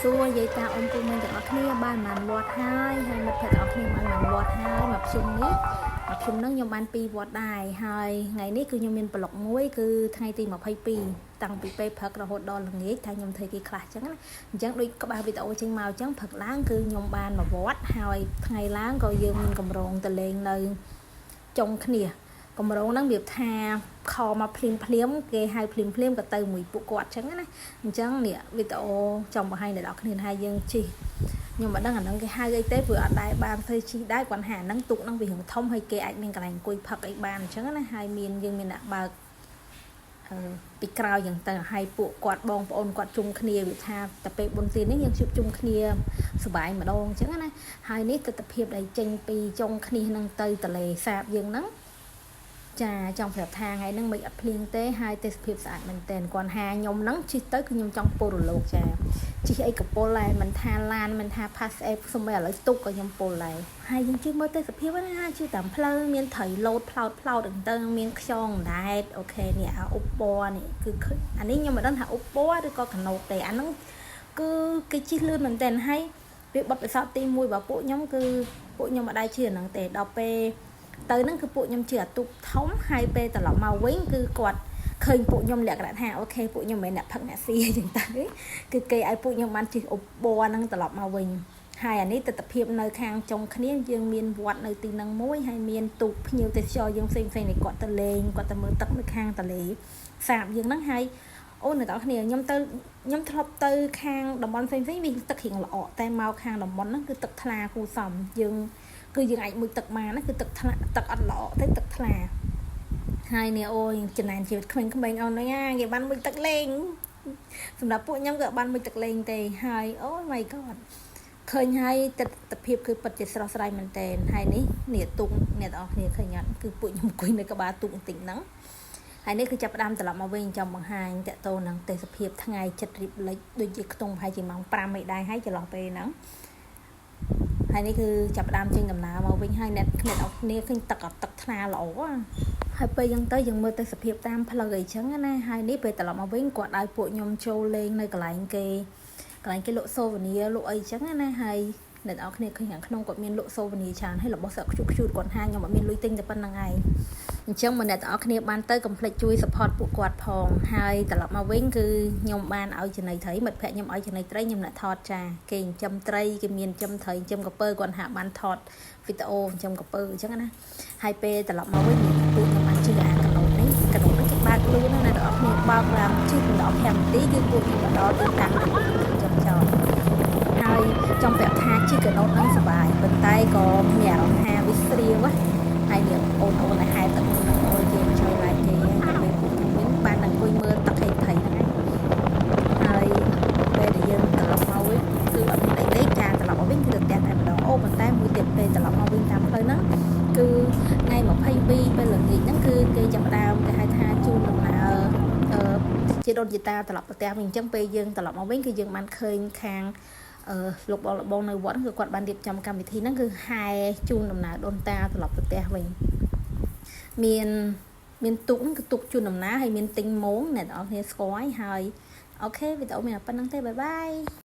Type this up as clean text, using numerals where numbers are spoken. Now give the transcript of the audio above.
សួរយាយតាអ៊ំពូមីងទាំងអស់គ្នាបានប៉ុន្មានវត្តហើយហើយមិត្តភក្តិទាំងអស់គ្នាបានប៉ុន្មានវត្តហើយមកភ្ជុំនេះមកភ្ជុំហ្នឹងខ្ញុំបាន2វត្តដែរហើយថ្ងៃនេះគឺខ្ញុំមានប្លុកមួយគឺថ្ងៃទី22តាំងពីពេលព្រឹករហូតដល់ល្ងាចថាខ្ញុំធ្វើគេខ្លះអញ្ចឹងណាអញ្ចឹងដូចក្បាលវីដេអូចេញមកអញ្ចឹងព្រឹកឡើងគឺខ្ញុំបានមួយវត្តហើយថ្ងៃឡើងក៏យើងមានកម្រងទៅលេងនៅចុងគ្នាកម្រងហ្នឹងវាថាខមកភ្លាមភ្លាមគេហៅភ្លាមភ្លាមក៏ទៅមួយពួកគាត់អញ្ចឹងណាអញ្ចឹងនេះវីដេអូចង់បង្ហាញដល់អ្នកគ្នាថាយើងជិះខ្ញុំមិនដឹងអាហ្នឹងគេហៅអីទេព្រោះអត់ដែរបានធ្វើជិះដែរគាត់ថាអាហ្នឹងទូកហ្នឹងវារឿងធំហើយគេអាចមានកន្លែងអង្គុយផឹកអីបានអញ្ចឹងណាហើយមានយើងមានអ្នកបើកអឺពីក្រោយយ៉ាងទៅឲ្យពួកគាត់បងប្អូនគាត់ជុំគ្នាវាថាតែពេលបុណ្យទាននេះយើងជួបជុំគ្នាសប្បាយម្ដងអញ្ចឹងណាហើយនេះទស្សនភាពដែលចេញពីចុងគ្នានឹងទៅទលេសាបយើងហ្នឹងចាចង់ប្រាប់ថាថ្ងៃហ្នឹងមិនអត់ភ្លៀងទេហើយទេសភាពស្អាតមែនទែនគាត់ហាខ្ញុំហ្នឹងជិះទៅគឺខ្ញុំចង់ពុលរលោកចាជិះអីកពុលដែរមិនថាឡានមិនថា pass app សូម្បីឥឡូវទុកក៏ខ្ញុំពុលដែរហើយយើងជិះមើលទេសភាពណាជិះតាមផ្លូវមានត្រីលោតផ្លោតផ្លោតហ្នឹងទៅមានខ្យងដែត OK នេះអាឧបពណ៌នេះគឺឃើញអានេះខ្ញុំមិនដឹងថាឧបពណ៌ឬក៏កណូតទេអាហ្នឹងគឺគេជិះលឿនមែនទែនហើយវាបត់ពិសោធន៍ទី1របស់ពួកខ្ញុំគឺពួកខ្ញុំអត់ដែរជិះអាហ្នឹងទេដល់ពេលទៅហ្នឹងគឺពួកខ្ញុំជិះអាទូកធំហើយពេលត្រឡប់មកវិញគឺគាត់ឃើញពួកខ្ញុំលក្ខណៈថា OK ពួកខ្ញុំមិនមែនអ្នកផឹកអ្នកស៊ីអីចឹងទៅគឺគេឲ្យពួកខ្ញុំបានជិះឧបរហ្នឹងត្រឡប់មកវិញហើយអានេះទស្សនភាពនៅខាងចុងគ្នាយើងមានវត្តនៅទីហ្នឹងមួយហើយមានទូកភ្ញៀវទេសចរយើងផ្សេងផ្សេងនេះគាត់ទៅលេងគាត់ទៅមើលទឹកនៅខាងទលេសាបយើងហ្នឹងហើយអូអ្នកទាំងអស់គ្នាខ្ញុំទៅខ្ញុំធ្លាប់ទៅខាងតំបន់ផ្សេងផ្សេងវាទឹករៀងល្អតែមកខាងតំបន់ហ្នឹងគឺទឹកថ្លាគូសំយើងគឺយើងអាចមុជទឹកបានណាគឺទឹកថ្លាទឹកអត់ល្អទេទឹកថ្លាហើយនេះអូយចំណែនជីវិតក្មេងៗអូននេះគេបានមុជទឹកលេងសម្រាប់ពួកខ្ញុំក៏បានមុជទឹកលេងទេហើយអូ my god ឃើញហើយទស្សនភាពគឺពិតជាស្រស់ស្រាយមែនទែនហើយនេះនេះទូកអ្នកទាំងអស់គ្នាឃើញអត់គឺពួកខ្ញុំអង្គុយនៅក្បាលទូកបន្តិចហ្នឹងហើយនេះគឺចាប់ផ្ដើមត្រឡប់មកវិញចង់បង្ហាញតកតោនឹងទេសភាពថ្ងៃចិត្តរៀបលិចដូចជាខ្ទង់ប្រហែលជាម៉ោង5ឯដែរហើយចន្លោះពេលហ្នឹងហើយនេះគឺចាប់ផ្ដើមចេញដំណើរមកវិញហើយអ្នកអ្នកអរគ្នាឃើញទឹកអត់ទឹកថ្លាល្អហើយពេលចឹងទៅយើងមើលទេសភាពតាមផ្លូវអីចឹងណាហើយនេះពេលត្រឡប់មកវិញគាត់ឲ្យពួកខ្ញុំចូលលេងនៅកន្លែងគេកន្លែងគេលក់ souvenir លក់អីចឹងណាហើយអ្នកនរគ្នាឃើញខាងក្នុងគាត់មានលក់ souvenir ច្រើនហើយរបស់សក់ខ្ជុកខ្ជូតគាត់ថាខ្ញុំអត់មានលុយទិញតែប៉ុណ្្នឹងឯងអញ្ចឹងមកអ្នកទាំងអស់គ្នាបានទៅកុំភ្លេចជួយ support ពួកគាត់ផងហើយត្រឡប់មកវិញគឺខ្ញុំបានឲ្យចំណីត្រីមិត្តភក្តិខ្ញុំឲ្យចំណីត្រីខ្ញុំអ្នកថតចាគេចិញ្ចឹមត្រីគេមានចិញ្ចឹមត្រីចិញ្ចឹមកពើគាត់ហាក់បានថតវីដេអូចិញ្ចឹមកពើអញ្ចឹងណាហើយពេលត្រឡប់មកវិញពួកខ្ញុំបានជិះអាកណូតនេះកណូតនេះគេបើកលឿនណាស់អ្នកទាំងអស់គ្នាបើកឡើងជិះដល់5នាទីគឺពួកខ្ញុំមកដល់ទីតាំងដែលពួកខ្ញុំចិញ្ចឹមចោលហើយចង់ប្រាប់ថាជិះកណូតហ្នឹងសប្បាយប៉ុន្តែក៏មានអារម្មណ៍ថាវាស្រាវហើយនេះអូនអូនដែលហែទឹកហ្នឹងអូយគេជួយឡាយគេហើយពេលពួកខ្ញុំវិញបានអង្គុយមើលទឹកហេថៃហ្នឹងហើយពេលដែលយើងត្រឡប់មកវិញគឺអត់មានអីទេចាត្រឡប់មកវិញគឺទៅផ្ទះតែម្ដងអូប៉ុន្តែមួយទៀតពេលត្រឡប់មកវិញតាមផ្លូវហ្នឹងគឺថ្ងៃ22ពេលល្ងាចហ្នឹងគឺគេចាប់ផ្ដើមគេហៅថាជូនដំណើរអឺជាដូនជាតាត្រឡប់ទៅផ្ទះវិញអញ្ចឹងពេលយើងត្រឡប់មកវិញគឺយើងបានឃើញខាងអឺលោកបងលបងនៅវត្តគឺគាត់បានរៀបចំកម្មវិធីហ្នឹងគឺហែជូនដំណើរដូនតាត្រឡប់ទៅផ្ទះវិញមានមានទូកហ្នឹងគឺទូកជូនដំណើរហើយមានទិញម៉ងអ្នកនរគ្នាស្គាល់ហើយ OK វីដេអូមានតែប៉ុណ្្នឹងទេ bye bye.